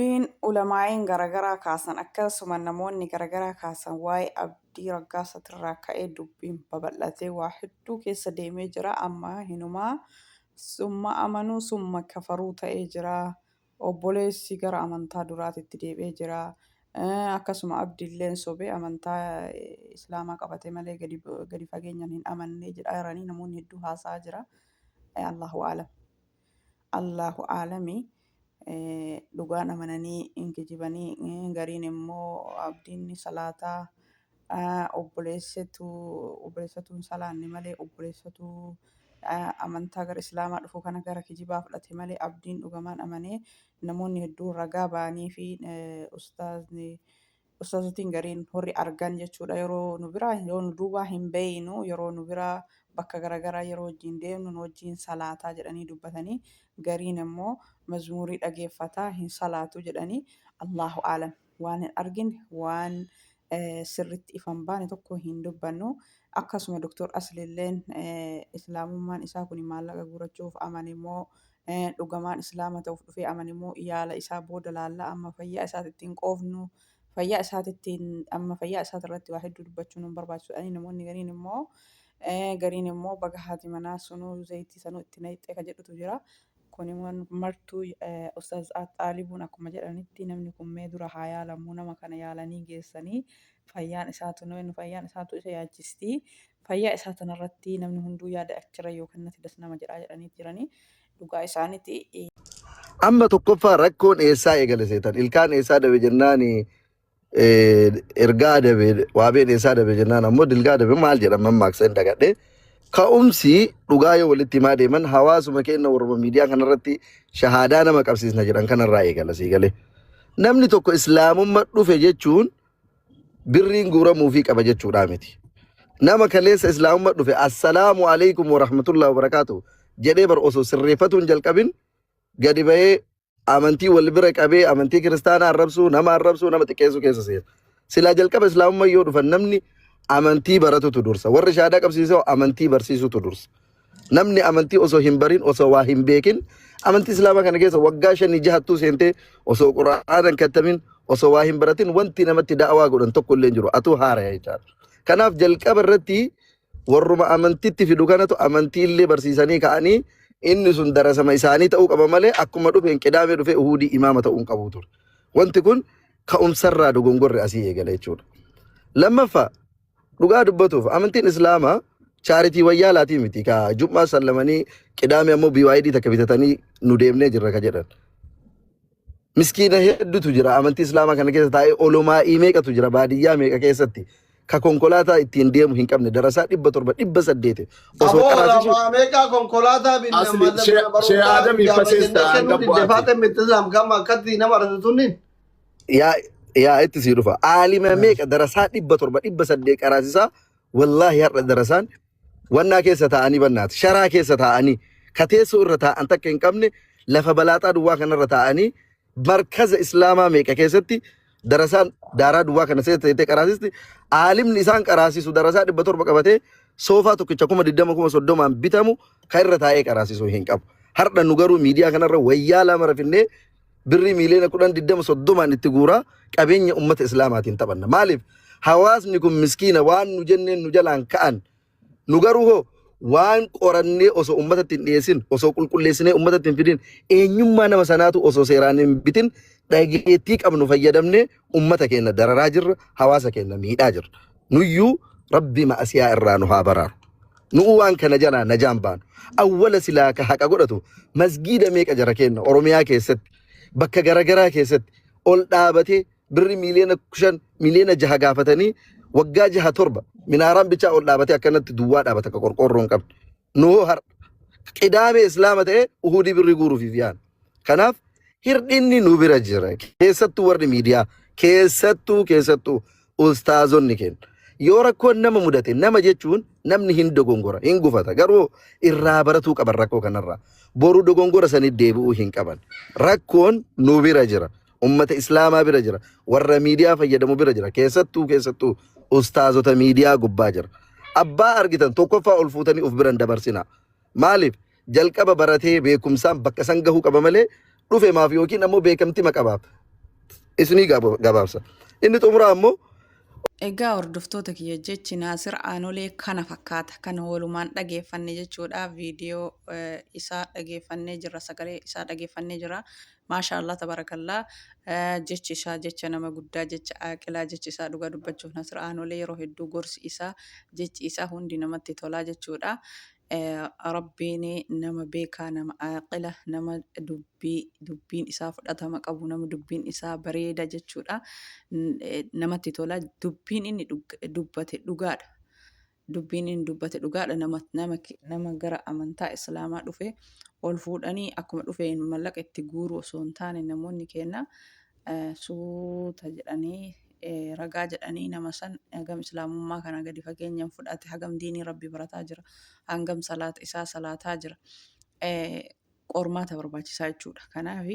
Dubbiin ulamaa'iin garagaraa kaasan akkasuma namoonni garagaraa kaasan waa'ee Abdii Raggaasatirraa ka'ee dubbiin babal'atee waa hedduu keessa deemee jira. Amma hinumaa summa amanuu summa kafaruu ta'ee jira. Obboleessi gara amantaa duraatitti deebi'ee jira. Akkasuma Abdiilleen sobee amantaa Islaamaa qabate malee gadi fageenyaan hin amannee jedhaa jiranii namoonni hedduu haasa'aa jira. Allahu aalam. Allahu aalami. Dhugaan amananii hin kijibanii, gariin immoo abdiin ni salaataa, obboleessatu obboleessatu hin salaanne malee, obboleessatu amantaa gara islaamaa dhufu kana gara kijibaa fudhate malee abdiin dhugamaan amanee namoonni hedduun ragaa ba'anii fi ustaazni ustaazotiin gariin warri argan jechuudha. Yeroo nu biraa yoo nu duubaa hin beeynu, yeroo nu biraa bakka garagaraa yeroo wajjin deemnu nu wajjin salaataa jedhanii dubbatanii, gariin immoo mazmuurii dhageeffataa hin salaatu jedhanii. Allahu aalam, waan hin argine, waan sirritti ifa hin baane tokko hin dubbannu. Akkasuma Doktor Aslilleen islaamummaan isaa kun maallaqa guurachuuf amane immoo dhugamaan islaama ta'uuf dhufee amane immoo yaala isaa booda laalla. Amma fayyaa isaatitti hin qoofnu, fayyaa isaatitti amma fayyaa isaati irratti waa hedduu dubbachuun hin barbaachisu jedhanii namoonni gariin immoo, gariin immoo baga haati manaa sunuu zayitii sanuu itti naqxee ka jedhutu jira. Kun immoo martuu Ustaaz Xaalibuun akkuma jedhanitti namni kun mee dura haa yaalamuu, nama kana yaalanii geessanii fayyaan isaatu fayyaan isaatu isa yaachisti. Fayyaa isaa tanarratti namni hunduu yaada achirra yoo kennate das nama jedhaa jedhanii jiranii, dhugaa isaaniiti. Amma tokkoffaa rakkoon eessaa eegale seetan? Ilkaan eessaa dabe jennaan ergaa dabe, waabeen eessaa dabe jennaan ammoo dilgaa dabe maal jedhan mammaaksa hin dagadhe. Ka'umsi dhugaa yoo walitti himaa deeman hawaasuma keenya warra miidiyaa kanarratti shahaadaa nama qabsiisna jedhan kanarraa eegala sii galee. Namni tokko islaamummaa dhufe jechuun birriin guuramuufii qaba jechuudhaa miti. Nama kaleessa islaamummaa dhufe assalaamu alaikum warahmatullahi wabarakaatu jedhee bar osoo sirreeffatuun jalqabin gadi bahee amantii wal bira qabee amantii kiristaanaa arrabsuu, nama arrabsuu, nama xiqqeessuu keessa seena. Silaa jalqaba islaamummaa yoo dhufan namni amantii baratutu dursa. Warri shahaadaa qabsiisoo amantii barsiisutu dursa. Namni amantii osoo hin barin, osoo waa hin beekin amantii islaamaa kana keessa waggaa shanii jahattuu seentee osoo qura'aana hin kattamin, osoo waa hin baratin wanti namatti da'awaa godhan tokko illee hin jiru. Atuu haaraya jechaadha. Kanaaf jalqaba irratti warruma amantitti fidu kanatu amantii illee barsiisanii ka'anii inni sun darasama isaanii ta'uu qaba malee akkuma dhufeen qidaamee dhufee uhudii imaama ta'uu hin qabu ture. Wanti kun ka'umsarraa dogongorri asii eegala jechuudha. Lammaffaa, dhugaa dubbatuuf amantiin islaamaa chaaritii wayyaalaatii miti ka jum'aa sallamanii qidaamee ammoo BYD takka bitatanii nu deemnee jirra ka jedhan. Miskiina hedduutu jira amantii islaamaa kana keessa taa'ee, olomaa'ii meeqatu jira baadiyyaa meeqa keessatti ka konkolaataa ittiin deemu hin qabne, darasaa 700 800 osoo Aboo qaraasisu. Olamaa meeqaa konkolaataa binne Asli mana mana shee barumsaa Aadamii ijaarra fasees jennee ta'an kennuu didde gabbu'aati. faaxee miti islaam kama akkatti nama argatu tunniin. Yaa yaa, itti sii dhufa. Aalima meeqa darasaa 700 800 qaraasisaa, wallaahi har'a darasaan wannaa keessa taa'anii bannaati. Sharaa keessa taa'anii ka teessoo irra taa'an takka hin qabne, lafa balaaxaa duwwaa kanarra taa'anii, markaza islaamaa meeqa keessatti darasaan daaraa duwwaa kana seetee qaraasisti. Aalimni isaan qaraasisu darasaa 700 qabatee soofaa tokkicha 20,000 30,000n bitamu kan irra taa'ee qaraasisu hin qabu. Har'a nu garuu miidiyaa kanarra wayyaa lama rafinnee birrii miiliyoona 10 20 30n itti guuraa qabeenya ummata islaamaatiin taphanna. Maaliif? Hawaasni kun miskiina, waan nu jenneen nu jalaan ka'an. Nu garuu hoo waan qorannee osoo ummatatti hin dhiyeessin, osoo qulqulleessinee ummatatti hin fidin, eenyummaa nama sanaatu osoo seeraan hin bitin dhageettii qabnu fayyadamnee ummata keenya dararaa jirra, hawaasa keenya miidhaa jirra. Nuyyuu rabbi ma'asiyaa irraa nu haa baraaru. Nu'uu waan kana jalaa najaan baanu. Awwala silaa ka haqa godhatu masgiida meeqa jara kenna Oromiyaa keessatti bakka garagaraa keessatti ol dhaabatee birri miiliyoona 5 miiliyoona 6 gaafatanii waggaa 6 7 minaaraan bichaa ol dhaabatee akkanatti duwwaa dhaabata ka qorqoorroo hin qabne. Nuhoo har'a qidaamee islaama ta'ee uhudii birrii guuruuf yaana. Kanaaf hirdhinni nu bira jira. Keessattuu warri miidiyaa, keessattuu keessattuu ustaazonni keenya. Yoo rakkoon nama mudate, nama jechuun namni hin dogongora, hin gufata, garuu irraa baratuu qaban rakkoo kanarraa. Boru dogongora sanii deebi'uu hin qaban. Rakkoon nu bira jira. Ummata islaamaa bira jira. Warra miidiyaa fayyadamu bira jira. Keessattuu keessattuu ustaazota miidiyaa gubbaa jira. Abbaa argitan tokkoffaa ol fuutanii of biran dabarsinaa. Maaliif? Jalqaba baratee beekumsaan bakka san gahuu qaba malee dhufe maaf yookiin ammoo beekamtii qabaaf. Isinii gabaabsa. Inni xumuraa ammoo Egaa hordoftoota kiyya, jechi Naasir Aanolee kana fakkaata. Kan walumaan dhageeffanne jechuudha. Viidiyoo isaa dhageeffannee jirra. Sagalee isaa dhageeffannee jirra. Maasha Allah, tabarakallah. Jechi isaa jecha nama guddaa, jecha aaqilaa, jechi isaa dhugaa dubbachuuf Naasir Aanolee yeroo hedduu gorsi isaa, jechi isaa hundi namatti tolaa jechuudha. Rabbiin nama beekaa, nama aaqila, nama dubbiin isaa fudhatama qabu, nama dubbiin isaa bareeda jechuudha. Namatti tola. Dubbiin inni dubbate dhugaadha. Dubbiin inni dubbate dhugaadha. Nama gara amantaa Islaamaa dhufe ol fuudhanii akkuma dhufeen mallaqa itti guuruu osoo hin taane, namoonni keenya suuta jedhanii, ragaa jedhanii, nama san hagam Islaamummaa kana gadi fageenyaan fudhate, hagam diinii Rabbi barataa jira, hangam salaata isaa salaataa jira, qormaata barbaachisaa jechuudha. Kanaaf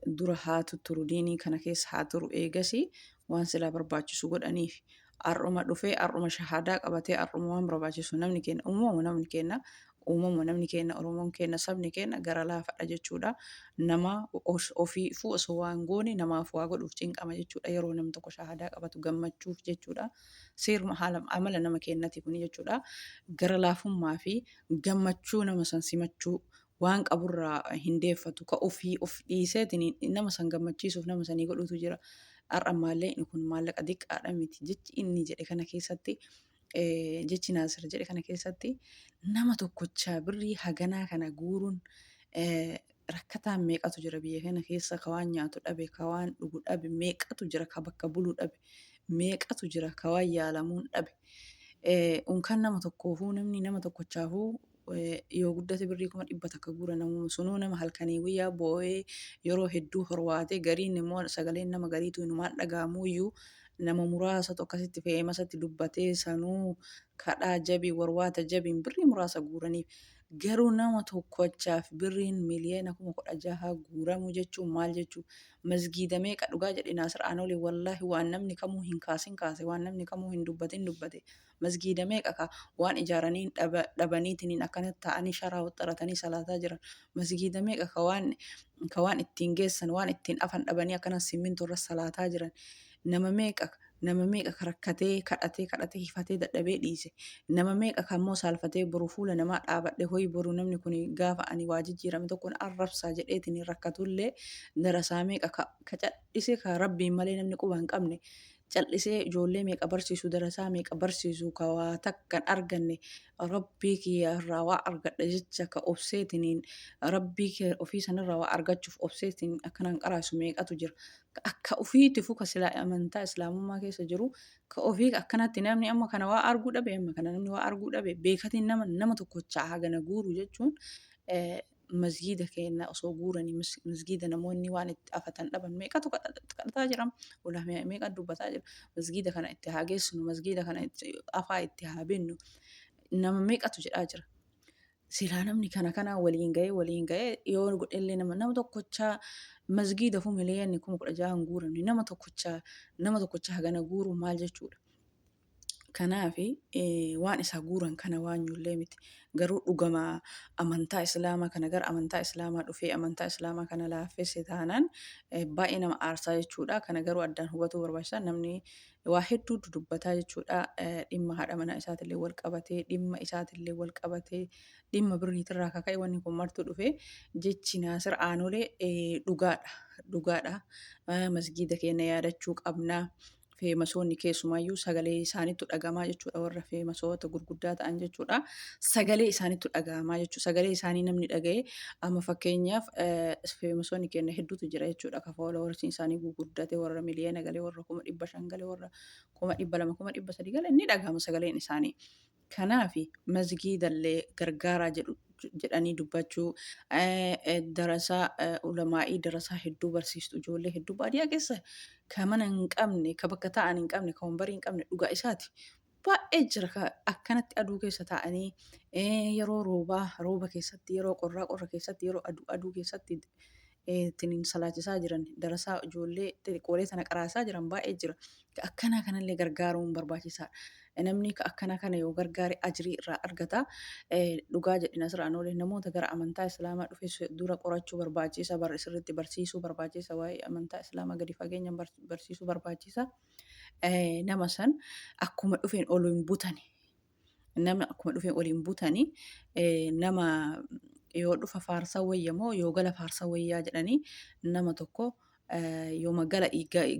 dura haa tutturu, diinii kana keessa haa turu, eegasii waan silaa barbaachisu godhaniif. Har'uma dhufee, har'uma shahaadaa qabatee, har'uma waan barbaachisu, namni keenya uumama, namni keenya uumama, namni keenya, Oromoon keenya, sabni keenya gara laafadha jechuudha. Nama ofiifuu osoo waan goone namaaf waa godhuuf cinqama jechuudha. Yeroo namni tokko shahaadaa qabatu gammachuuf jechuudha. Seeruma haala amala nama keenyati kuni jechuudha. Gara laafummaa fi gammachuu nama san simachuu, waan qaburraa hin deeffatu, ka ofii of dhiiseetiin nama san gammachiisuuf nama sanii godhutu jira. Har'a ammallee inni kun maallaqa xiqqaadha miti. Jechi inni jedhe kana keessatti, jechi Naasir jedhe kana keessatti, nama tokkochaa birrii haganaa kana guuruun, rakkataan meeqatu jira biyya kana keessa? Ka waan nyaatu dhabe, ka waan dhugu dhabe meeqatu jira? Ka bakka bulu dhabe meeqatu jira? Ka waan yaalamuun dhabe. Unkaan nama tokkoofuu, namni nama tokkochaafuu yoo guddate birrii 100,000 guura. Namuma sunuu nama halkanii guyyaa boo'ee, yeroo hedduu horwaatee, gariin immoo sagaleen nama gariitu inumaan dhaga'amu iyyuu, nama muraasatu akkasitti fe'eemasatti dubbatee, sanuu kadhaa jabii, warwaata jabiin birrii muraasa guuraniif. Garuu nama tokkochaaf birriin 16,000,000 guuramuu jechuun maal jechuu? Masgiida meeqa? Dhugaa jedhe Naasir Aanolee, wallaahi, waan namni kamuu hin kaasin kaase, waan namni kamuu hin dubbatin dubbate. Masgiida meeqa ka waan ijaaranii dhabaniitiin akkanatti ta'anii sharaa waxxaratanii salaataa jiran? Masgiida meeqa ka waan ittiin geessan, waan ittiin afan dhabanii akkana simmintoo irra salaataa jiran? Nama meeqa ka rakkatee, kadhatee kadhatee, hifatee dadhabee dhiise? Nama meeqa ka immoo saalfatee, boru fuula namaa dhaabadhe hoyi, boru namni kun gaafa ani waa jijjiirame tokkoon arrabsaa jedheetiin rakkatullee? Darasaa meeqa ka cal'ise, ka Rabbiin malee namni quba hin qabne cal'isee ijoollee meeqa barsiisu, darasaa meeqa barsiisu, ka waa takka hin arganne, Rabbii kiyya irraa waa argadha jecha ka obseetiniin, Rabbii kee ofii sanirraa waa argachuuf obseetiin akkanaan qaraasu meeqatu jira? Akka ofiitifu ka silaa amantaa Islaamummaa keessa jiru, ka ofii akkanatti namni amma kana waa arguu dhabe, amma kana namni waa arguu dhabe beekatiin nama tokkochaa hagana guuru jechuun, masgiida keenya osoo guuranii, masgiida namoonni waan itti afatan dhaban meeqatu kadhataa jira, meeqa dubbataa jira, masgiida kana itti haa geessinu, masgiida kana afaa itti haa binnu, nama meeqatu jedhaa jira. Silaa namni kana kana waliin ga'ee yoo godhellee, nama tokkochaa masgiida fu 16,000,000 hin guuramne, nama tokkochaa hagana guuruu maal jechuudha? Kanaaf waan isa guuran kana waan nyullee miti. Garuu dhugama amantaa Islaamaa kana gara amantaa Islaamaa dhufee amantaa Islaamaa kana laaffise taanaan baay'ee nama aarsaa jechuudha. Kana garuu addaan hubatuu barbaachisa. Namni waa hedduu dudubbataa jechuudha. Dhimma haadha manaa isaatillee wal qabatee, dhimma isaatillee wal qabatee, dhimma birriitirraa kaka'e wanni kun martuu dhufe. Jechi Naasir Aanolee dhugaadha. Dhugaadha. Masgiida keenya yaadachuu qabna. Feemasoonni keessumaayyuu sagalee isaaniitu dhagamaa jechuudha. Warra feemasoota gurguddaa ta'an jechuudha. Sagalee isaaniitu dhagahamaa jechuudha. Sagalee isaanii namni dhaga'e, amma fakkeenyaaf feemasoonni keenya hedduutu jira jechuudha. Ka followersiin isaanii gurguddate, warra miliyoona galee, warra 500,000 galee, warra 200,000, 300,000 galee, ni dhagahama sagaleen isaanii. Kanaaf masgiidallee gargaaraa jedhu jedhanii dubbachuu, darasaa, ulamaa'ii darasaa hedduu barsiistu, ijoollee hedduu baadiyyaa keessa ka mana hin qabne, ka bakka taa'an hin qabne, ka wambarii hin qabne, dhugaa isaati. Baay'ee jira ka akkanatti aduu keessa taa'anii, yeroo roobaa rooba keessatti, yeroo qorraa qorra keessatti, yeroo aduu aduu keessatti ittiin salaachisaa jiran, darasaa ijoollee xixiqqoolee sana qaraasaa jiran baay'ee jira. Akkanaa kanallee gargaaruun barbaachisaadha. Namni akkana kana yoo gargaare ajrii irraa argata. Dhugaa jedhina asirraan oolee namoota gara amantaa Islaamaa dhufe dura qorachuu barbaachisa. Sirriitti barsiisuu barbaachisa. Waa'ee amantaa Islaamaa gadi fageenyaan barsiisuu barbaachisa. Nama san akkuma dhufeen ol hin butani. Nama akkuma dhufeen ol hin butani. Nama yoo dhufa faarsaa wayya moo yoo gala faarsaa wayyaa jedhanii nama tokko yooma gala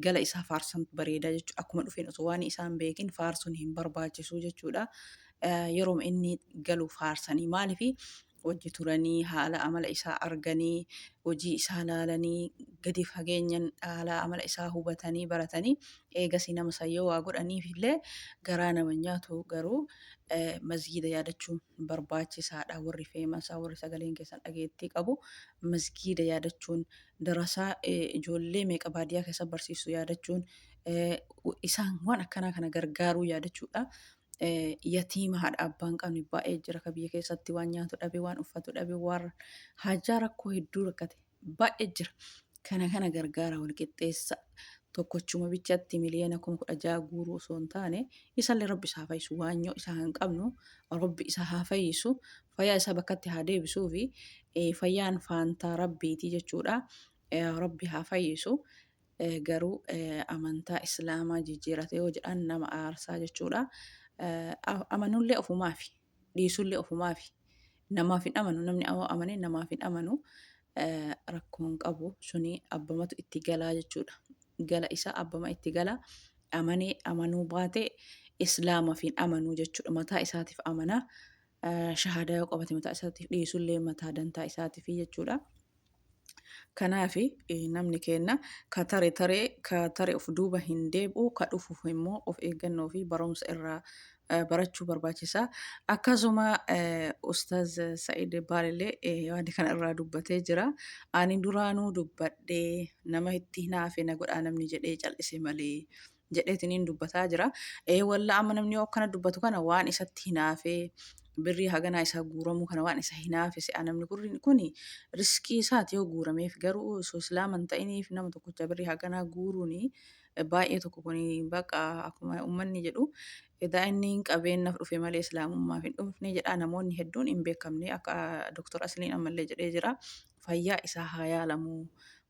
gala isaa faarsan bareeda jechuudha. Akkuma dhufeen osoo waan isaan beekin faarsuun hin barbaachisu jechuudha. Yeroo inni galu faarsanii maaliifi wajji turanii haala amala isaa arganii hojii isaa laalanii gadi fageenyan haala amala isaa hubatanii baratanii eegasii nama san yoo waa godhaniif illee garaa nama nyaatu. Garuu masgiida yaadachuun barbaachisaadha. Warri feemasaa, warri sagaleen keessan dhageettii qabu, masgiida yaadachuun, darasaa ijoollee meeqa baadiyyaa keessa barsiisu yaadachuun, isaan waan akkanaa kana gargaaruu yaadachuudha. Yatiima haadha abbaa hin qabne baay'ee jira ka biyya keessatti waan nyaatu dhabe, waan uffatu dhabe, waan hajaa rakkoo hedduu rakkate baay'ee jira. Kana kana gargaara, wal qixxeessa. Tokkochuma bichatti 16,000 guuruu osoo hin taane, isallee Rabbi isaa fayyisu, waanyoo isaa hin qabnu, Rabbi isa haa fayyisu, fayyaa isaa bakkatti haa deebisuu fi fayyaan faantaa Rabbiiti jechuudha. Rabbi haa fayyisu. Garuu amantaa Islaamaa jijjiirate yoo jedhan nama aarsaa jechuudha. Amanullee ofumaafi, dhiisullee ofumaafi. Namaaf hin amanu, namni amane namaaf hin amanu, rakkoon qabu suni abbamatu itti galaa jechuudha. Gala isaa abbama itti gala. Amanee amanuu baate Islaamaaf hin amanu jechuudha. Mataa isaatiif amana. Shahaadaa yoo qabate mataa isaatiif, dhiisullee mataa dantaa isaatiif jechuudha. Kanaaf namni keenya ka tare taree, ka tare of duuba hin deebi'u, ka dhufuuf immoo of eeggannoo fi barumsa irraa barachuu barbaachisa. Akkasuma Ustaaz Sa'id Baalillee waan kana irraa dubbatee jira. Ani duraanuu dubbadhee nama itti hinaafe na godhaa namni jedhee cal'ise malee jedheetiniin dubbataa jira. Ee walla, amma namni yoo akkana dubbatu kana waan isatti hinaafee birrii haganaa isaa guuramuu kana waan isa hinaafe se'a. Namni kuni riskii isaati yoo guurameef. Garuu osoo Islaama hin ta'iniif nama tokkocha birrii haganaa guuruuni baay'ee tokko kuni baqa akkuma uummanni jedhu edaa inni hin qabeennaaf dhufe malee Islaamummaaf hin dhufne jedha namoonni hedduun hin beekamne. Akka Dr. Asliin ammallee jedhee jira, fayyaa isaa haa yaalamuu.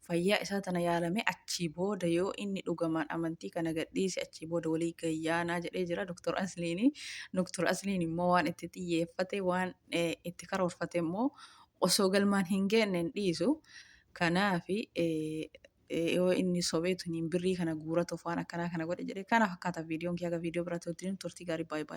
Fayyaa isaa tana yaalamee achii booda yoo inni dhugamaan amantii kana gadhiise, achii booda walii gayyaanaa jedhee jira Dr. Asliini. Dr. Asliin immoo waan itti xiyyeeffate, waan itti karoorfate immoo osoo galmaan hin geenne hin dhiisu. Kanaaf yoo inni sobee tuniin birrii kana guuratuuf waan akkanaa kana godhe jedhee kana fakkaata viidiyoon kiyya. Viidiyoo biraatti wajjin turtii gaarii, baay'ee baay'ee.